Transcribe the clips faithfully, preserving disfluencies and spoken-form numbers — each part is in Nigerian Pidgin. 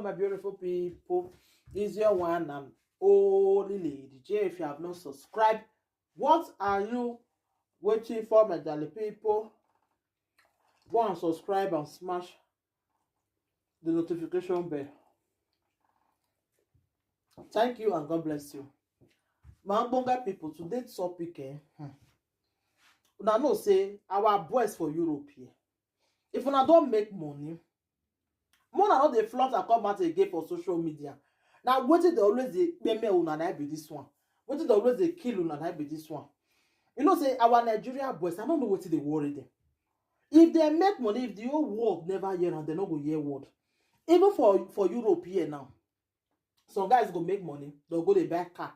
My beautiful people, this is your one and only Lady J. If you have not subscribed, what are you waiting for, my darling people? Go and subscribe and smash the notification bell. Thank you and God bless you. My ogbonge people, today's topic, eh, hmm. Una know say our boys for Europe here, if una don make money, una no dey flaunt and come out again for social media. Na wetin dey always dey kpeme una na be this one. Wetin dey always dey kill una na be this one. You know say our Nigeria boys, I no know wetin dey worry them. If they make money, if the whole world never hear am, they no go hear word. Even for, for Europe here now, some guys go make money, they'll go dey buy car.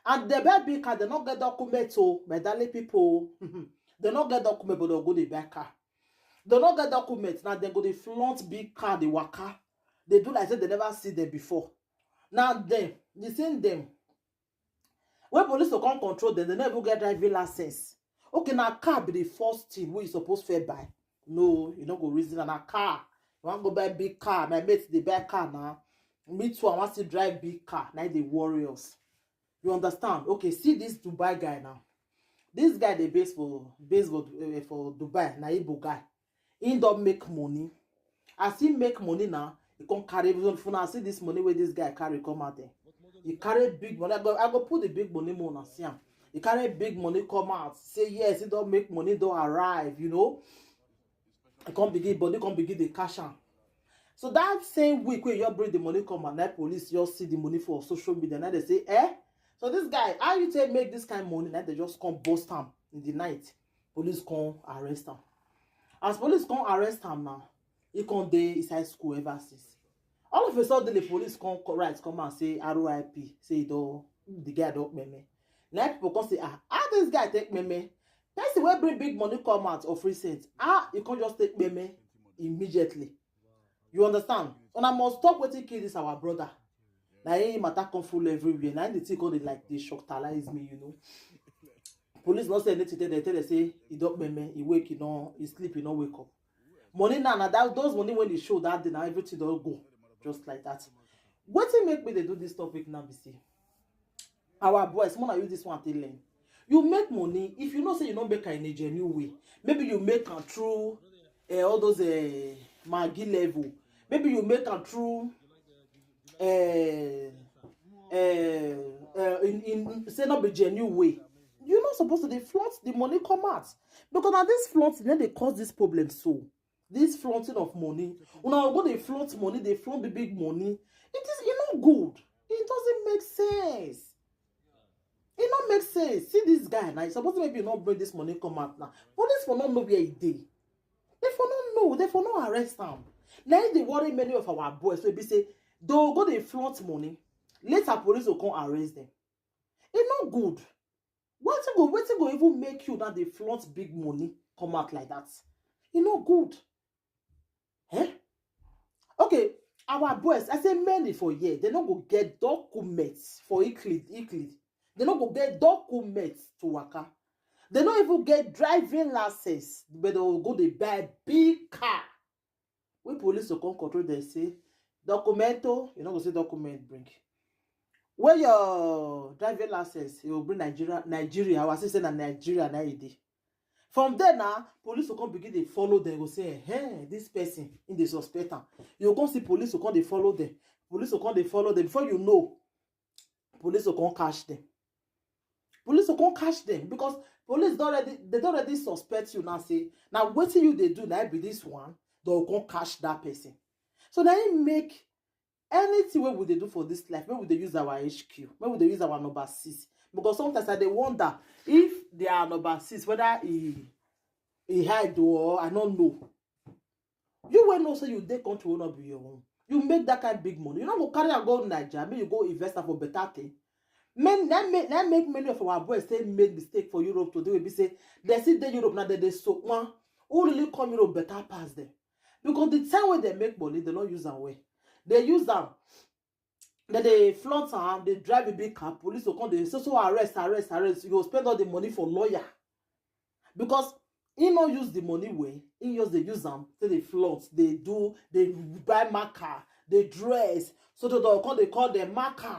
And they buy big car, they no get document o, my darling people. They no get document, but they'll go dey buy car. They no get document, now they go dey flaunt big car, dey waka. They do like say they never see them before. Now them, the same them. When police to come control them, they never get driving license. Okay, now car be the first thing wey you suppose fair buy. No, you no go reason am. Na car. You wan go buy big car. My mate dey buy car now. Me too, I wan still drive big car. Na the warriors. You understand? Okay, see this Dubai guy now. This guy dey base for, base for, eh, for Dubai. Na Igbo guy. He don make money. As he make money now, he come carry, even if una see this money wey this guy carry come out there. He carry big money. I go, I go put the big money more and see am. He carry big money come out. Say yes, he don make money, don arrive, you know. He come begin, body come begin dey cash am. So that same week wey you bring the money come out, na police just see the money for social media. Now they say, eh? So this guy, how you take make this kind of money? Now they just come bust am in the night. Police come arrest am. As police come arrest am now, he come dey inside school ever since. All of a sudden, the police come co-, write come and say R I P, say he don, the guy don kpeme. Now people come say, ah, how this guy take kpeme? Person wey bring big money come out of recent, ah, he come just take kpeme immediately. You understand? Una must stop wetin kill this our brother. Na him matter come full everywhere. Na him the thing come dey like dey shocktalize me, you know. Police no say anything, tell them, tell them say he don kpeme, he wake, he no, he sleep, he no wake up. Money now, na that, those money when they show that day, now everything don go just like that. Wetin make me dey do this topic now be say, our boys, wanna use this one to learn. You make money, if you know say you no make am in a genuine way, maybe you make am through, eh, all those, eh, Maggi level. Maybe you make am through, eh, eh, eh, in, in, say not be genuine way. You're not supposed to dey flaunt the money come out. Because now this flaunting, then they cause this problem so. This flaunting of money. Una go dey flaunt money, dey flaunt big, big money. It is, e no good. It doesn't make sense. E no make sense. See this guy now. It's supposed to maybe not bring this money come out now. Police for not know where he dey. They for not know. They for not arrest am. Now they worry many of our boys. So be say they go dey flaunt money. Later police will come arrest them. E no good. Wetin go, wetin go even make you now dey flaunt big money come out like that? E no good. Eh? Okay, our boys, I say many for here, they no go get documents for Euclid, Euclid. They no go get documents to waka. They no even get driving license, but they will go dey buy big car. When police will come control them, say, documento, you no go say document bring. When your driving license, you will bring Nigeria, Nigeria. I was say na Nigeria na e dey. From there now, police will come begin dey follow them, go say, hey, this person in the suspect am. You go come see police will come dey follow them. Police will come dey follow them. Before you know, police will come catch them. Police will come catch them because police don already, they don already suspect you now. Say now wetin you dey do now be this one, they will come catch that person. So now he make anything wey we dey do for this life, make we dey use our H Q, make we dey use our number six. Because sometimes I dey wonder if they are number six, whether he, he hide or I no know. You wey know say you dey country wey no be your own, you make that kind big money, you no go carry am go Naija, make you go invest am for better thing. Men, na make, na make many of our boys say make mistake for Europe today. We be say they see the Europe now, they dey so one. Who really come Europe better pass them? Because the time when they make money, they no use am well. They use am. Then they flaunt am, they drive a big car. Police will come, they say, so arrest, arrest, arrest. You go spend all the money for lawyer. Because he no use the money well, he just dey use am, say they flaunt, they do, they buy marker, dey dress. So they don come dey call them marker,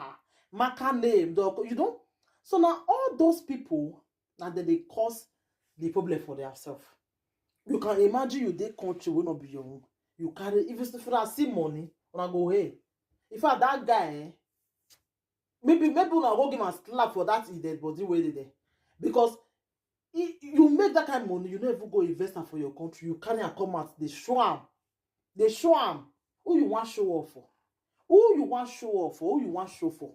marker name. They go, you know. So now all those people, and then they cause the problem for themselves. You can imagine you dey country wey no be your own. You carry, if you still see money, una go, hey. In fact, that guy, eh, maybe maybe una go give am slap for that e dead body wey dey there, because e- you make that kind of money, you no even go invest am for your country. You carry am come out, dey show am, dey show am. Who you wan show off for? Who you wan show off for? Who you wan show for?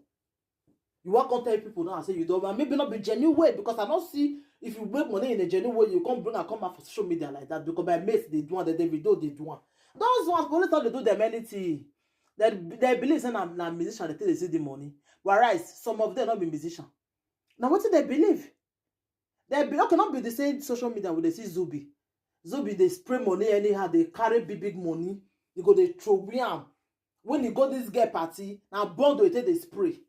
You wan come tell people now say you don, and maybe not be genuine way, because I no see, if you make money in a genuine way, you come bring am come out for social media like that, because my mates dey do am, the Davido dey do am. Those ones, police no dey do them anything. They, they believe say na, na musician dey take dey see the money. Whereas some of them no be musician. Na wetin they believe. They be, okay, not be the same social media wey dey see Zubi. Zubi dey spray money anyhow, dey carry big big money. You go dey throw am. When you go this girl party, na bundle e take dey spray.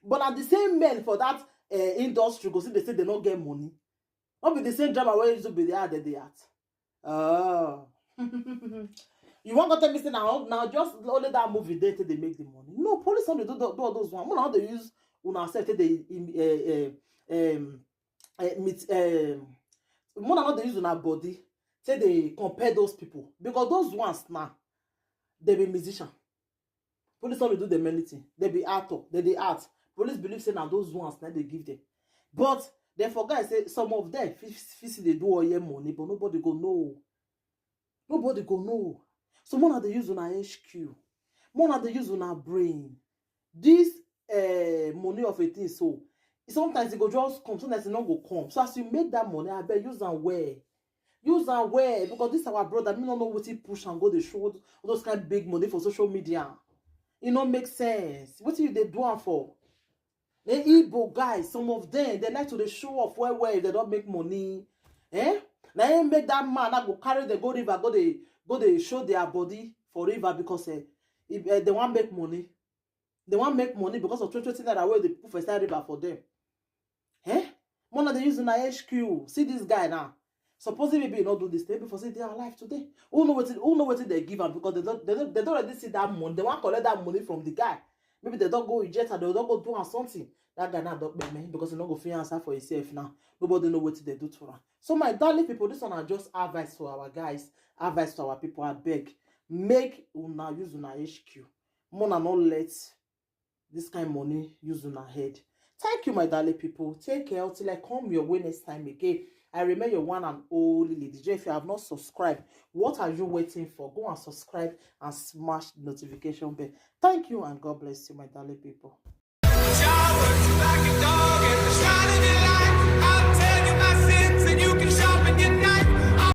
But na the same men for that uh, industry go see they say they no get money. No be the same drama wey Zubi dey act, they dey act. Oh. You wan go tell me say na all- na just only that movie dey take dey make the money? No, police no dey do, do all those one. Una no dey use una self take dey im- eh, eh, um, eh, meet um, una no dey use una body take dey compare those people, because those ones now, they be musician. Police no dey do them anything. They be actor, they dey act. Police believe say na those ones na dey give them. But they forget say some of them fit fit still dey do oil money, but nobody go know. Nobody go know. So more na dey use una H Q. More na dey use una brain. This uh, money of a thing, so sometimes e go just come, sometimes e no go come. So as you make that money, I bet use am well. Use am well, because this our brother, me no know wetin push am go dey show all those kind big money for social media. E no make sense. Wetin you dey do am for? The Igbo guys, some of them, they like to dey show off well well if they don make money. Eh? Na him make that man now go carry the go river, go dey go dey show their body for river because eh, if, eh, they wan make money. They wan make money because of twenty twenty naira wey they put for inside river for them. Eh? More na dey use una H Q. See this guy now. Supposing maybe he no do this, maybe for say they are alive today. Who know wetin who know wetin they give am, because they don they don they don already see that money. They wan collect that money from the guy. Maybe they don go inject am, they don go do am something. That guy now don pay me because he no go fit answer for himself now. Nobody know wetin they do to am. So my darling people, this one na just advice to our guys, advice to our people. I beg, make una use una H Q. More na no let this kind money use una head. Thank you, my darling people. Take care till I come your way next time again. I remain your one and only Lady J. If you have not subscribed, what are you waiting for? Go and subscribe and smash the notification bell. Thank you and God bless you, my darling people.